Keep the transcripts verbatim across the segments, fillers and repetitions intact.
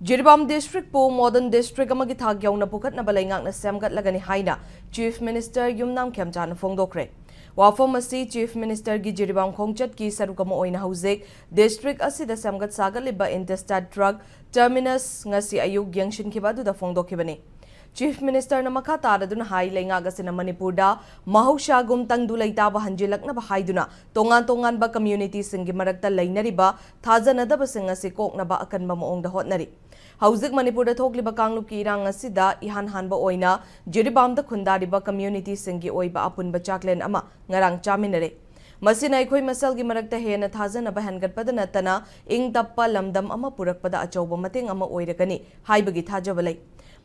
Jiribam ꯗꯤꯁꯇ꯭ꯔꯤꯛꯄꯨ modern district ꯑꯃꯒꯤ ꯊꯥꯛ ꯌꯧꯅ ꯄꯨꯈꯠꯅꯕ ꯂꯩꯉꯥꯛꯅ ꯁꯦꯝꯒꯠꯂꯒꯅꯤ ꯍꯥꯏꯅ ꯆꯤꯐ ꯃꯤꯅꯤꯁꯇꯔ ꯌꯨꯝꯅꯥꯝ ꯈꯦꯝꯆꯥꯟꯅ ꯐꯣꯡꯗꯣꯛꯈ꯭ꯔꯦ꯫ ꯋꯥꯐꯝ ꯑꯁꯤ ꯆꯤꯐ ꯃꯤꯅꯤꯁꯇꯔꯒꯤ ꯖꯤꯔꯤꯕꯥꯝ ꯈꯣꯡꯆꯠꯀꯤ ꯁꯔꯨꯛ ꯑꯃ ꯑꯣꯏꯅ ꯍꯧꯖꯤꯛ ꯗꯤꯁꯇ꯭ꯔꯤꯛ ꯑꯁꯤꯗ ꯁꯦꯝꯒꯠ ꯁꯥꯒꯠꯂꯤꯕ ꯏꯟꯇꯦꯁꯇꯥ ꯇ꯭ꯔꯛ ꯇꯔꯃꯤꯅꯁ ꯉꯁꯤ ꯑꯌꯨꯛ ꯌꯦꯡꯁꯤꯟꯈꯤꯕ ꯑꯗꯨꯗ ꯐꯣꯡꯗꯣꯛꯈꯤꯕꯅꯤ꯫ ꯆꯤꯐ ꯃꯤꯅꯤꯁꯇꯔꯅ ꯃꯈꯥ ꯇꯥꯔꯗꯨꯅ ꯍꯥꯏ, ꯂꯩꯉꯥꯛ ꯑꯁꯤꯅ ꯃꯅꯤꯄꯨꯔꯗ ꯃꯍꯧꯁꯥꯒꯨꯝ ꯇꯪꯗꯨ ꯂꯩꯇꯥꯕ ꯍꯟꯖꯤꯜꯂꯛꯅꯕ ꯍꯥꯏꯗꯨꯅ ꯇꯣꯉꯥꯟ ꯇꯣꯉꯥꯟꯕ ꯀꯝꯃ꯭ꯌꯨꯅꯤꯇꯤꯁꯤꯡꯒꯤ ꯃꯔꯛꯇ ꯂꯩꯅꯔꯤꯕ ꯊꯥꯖꯅꯗꯕꯁꯤꯡ ꯑꯁꯤ ꯀꯣꯛꯅꯕ ꯑꯀꯟꯕ ꯃꯑꯣꯡꯗ ꯍꯣꯠꯅꯔꯤ꯫ ꯍꯧꯖꯤꯛ ꯃꯅꯤꯄꯨꯔꯗ ꯊꯣꯛꯂꯤꯕ ꯀꯥꯡꯂꯨꯞꯀꯤ ꯏꯔꯥꯡ ꯑꯁꯤꯗ ꯏꯍꯥꯟ ꯍꯥꯟꯕ ꯑꯣꯏꯅ ꯖꯤꯔꯤꯕꯥꯝꯗ ꯈꯨꯟꯗꯥꯔꯤꯕ ꯀꯝꯃ꯭ꯌꯨꯅꯤꯇꯤꯁꯤꯡꯒꯤ ꯑꯣꯏꯕ ꯑꯄꯨꯟꯕ ꯆꯥꯛꯂꯦꯟ ꯑꯃ ꯉꯔꯥꯡ ꯆꯥꯃꯤꯟꯅꯔꯦ꯫ ꯃꯁꯤꯅ ꯑꯩꯈꯣꯏ ꯃꯁꯦꯜꯒꯤ ꯃꯔꯛꯇ ꯍꯦꯟꯅ ꯊꯥꯖꯅꯕ ꯍꯦꯟꯒꯠꯄꯗ ꯅꯠꯇꯅ ꯏꯪ ꯇꯞꯄ ꯂꯝꯗꯝ ꯑꯃ ꯄꯨꯔꯛꯄꯗ ꯑꯆꯧꯕ ꯃꯇꯦꯡ ꯑꯃ ꯑꯣꯏꯔꯒꯅꯤ ꯍꯥꯏꯕꯒꯤ ꯊꯥꯖꯕ ꯂꯩ꯫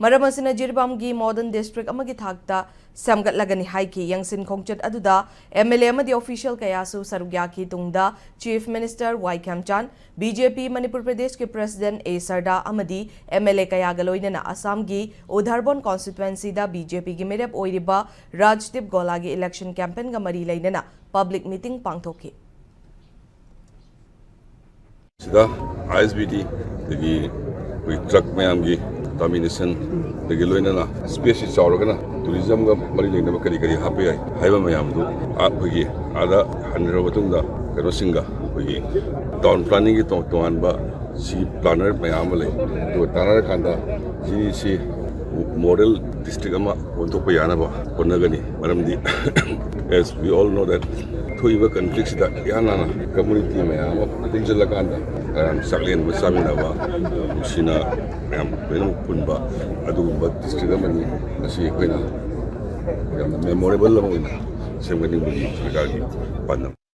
ꯃꯔꯝ ꯑꯁꯤꯅ ꯖꯤꯔꯤꯕꯥꯝꯒꯤ ꯃꯣꯗꯔꯟ ꯗꯤꯁꯇ꯭ꯔꯤꯛ ꯑꯃꯒꯤ ꯊꯥꯛꯇ ꯁꯦꯝꯒꯠꯂꯒꯅꯤ ꯍꯥꯏꯈꯤ꯫ ꯌꯦꯡꯁꯤꯟ ꯈꯣꯡꯆꯠ ꯑꯗꯨꯗ ꯑꯦꯝ ꯑꯦꯜ ꯑꯦ ꯑꯃꯗꯤ ꯑꯣꯐꯤꯁꯤꯌꯦꯜ ꯀꯌꯥꯁꯨ ꯁꯔꯨꯛ ꯌꯥꯈꯤ꯫ ꯇꯨꯡꯗ ꯆꯤꯐ ꯃꯤꯅꯤꯁꯇꯔ ꯋꯥꯏ ꯈꯦꯝꯆꯥꯟ, ꯕꯤ ꯖꯦ ꯄꯤ ꯃꯅꯤꯄꯨꯔ ꯄ꯭ꯔꯗꯦꯁꯀꯤ ꯄ꯭ꯔꯁꯤꯗꯦꯟꯠ ꯑꯦ ꯁꯔꯗꯥ ꯑꯃꯗꯤ ꯑꯦꯝ ꯑꯦꯜ ꯑꯦ ꯀꯌꯥꯒ ꯂꯣꯏꯅꯅ ꯑꯁꯥꯝꯒꯤ ꯎꯙꯔꯕꯣꯟ ꯀꯣꯟꯁꯇꯤꯇ꯭ꯋꯦꯟꯁꯤꯗ ꯕꯤ ꯖꯦ ꯄꯤꯒꯤ ꯃꯤꯔꯦꯞ ꯑꯣꯏꯔꯤꯕ ꯔꯥꯖꯗꯤꯞ ꯒꯣꯂꯥꯒꯤ ꯏꯂꯦꯛꯁꯟ ꯀꯦꯝꯄꯦꯟꯒ ꯃꯔꯤ ꯂꯩꯅꯅ ꯄꯕ꯭ꯂꯤꯛ ꯃꯤꯇꯤꯡ ꯄꯥꯡꯊꯣꯛꯈꯤ꯫ ꯁꯤꯗ ꯑꯥꯏ ꯑꯦꯁ ꯕꯤ ꯇꯤ ꯑꯗꯒꯤ ꯑꯩꯈꯣꯏ ꯇ꯭ꯔꯛ ꯃꯌꯥꯝꯒꯤ ꯇꯔꯃꯤꯅꯦꯁꯟ ꯑꯗꯒꯤ ꯂꯣꯏꯅꯅ ꯁ꯭ꯄꯦꯁꯁꯤ ꯆꯥꯎꯔꯒꯅ ꯇꯨꯔꯤꯖꯝꯒ ꯃꯔꯤ ꯂꯩꯅꯕ ꯀꯔꯤ ꯀꯔꯤ ꯍꯥꯞꯄ ꯌꯥꯏ ꯍꯥꯏꯕ ꯃꯌꯥꯝꯗꯨ ꯑꯩꯈꯣꯏꯒꯤ ꯑꯥꯗ ꯍꯟꯈ꯭ꯔꯕ ꯃꯇꯨꯡꯗ ꯀꯩꯅꯣꯁꯤꯡꯒ ꯑꯩꯈꯣꯏꯒꯤ ꯇꯥꯎꯟ ꯄ꯭ꯂꯥꯅꯤꯡꯒꯤ ꯇꯣꯉꯥꯟ ꯇꯣꯉꯥꯟꯕ ꯁꯤꯒꯤ ꯄ꯭ꯂꯥꯅꯔ ꯃꯌꯥꯝ ꯑꯃ ꯂꯩ꯫ ꯑꯗꯨꯒ ꯇꯥꯟꯅꯔꯀꯥꯟꯗ ꯁꯤꯁꯤ ꯃꯣꯗꯦꯜ ꯗꯤꯁꯇ꯭ꯔꯤꯛ ꯑꯃ ꯑꯣꯟꯊꯣꯛꯄ ꯌꯥꯅꯕ ꯍꯣꯠꯅꯒꯅꯤ꯫ ꯃꯔꯝꯗꯤ as we all know that ꯊꯣꯛꯏꯕ ꯀꯟꯐ꯭ꯂꯤꯛꯁꯤꯗ ꯏꯍꯥꯟ ꯍꯥꯟꯅ ꯀꯝꯃ꯭ꯌꯨꯅꯤꯇꯤ ꯃꯌꯥꯝ ꯑꯃ ꯄꯨꯟꯁꯤꯜꯂꯀꯥꯟꯗ ꯃꯌꯥꯝ ꯆꯥꯛꯂꯦꯟ ꯑꯃ ꯆꯥꯃꯤꯟꯅꯕ, ꯅꯨꯡꯁꯤꯅ ꯃꯌꯥꯝ ꯂꯣꯏꯅꯃꯛ ꯄꯨꯟꯕ ꯑꯗꯨꯒꯨꯝꯕ ꯗꯤꯁꯇ꯭ꯔꯤꯛ ꯑꯃꯅꯤ꯫ ꯃꯁꯤ ꯑꯩꯈꯣꯏꯅ ꯌꯥꯝꯅ ꯃꯦꯃꯣꯔꯦꯕꯜ ꯑꯃ ꯑꯣꯏꯅ ꯁꯦꯝꯒꯠꯅꯤꯡꯕꯒꯤ ꯁꯔꯀꯥꯔꯒꯤ ꯄꯥꯟꯗꯝ꯫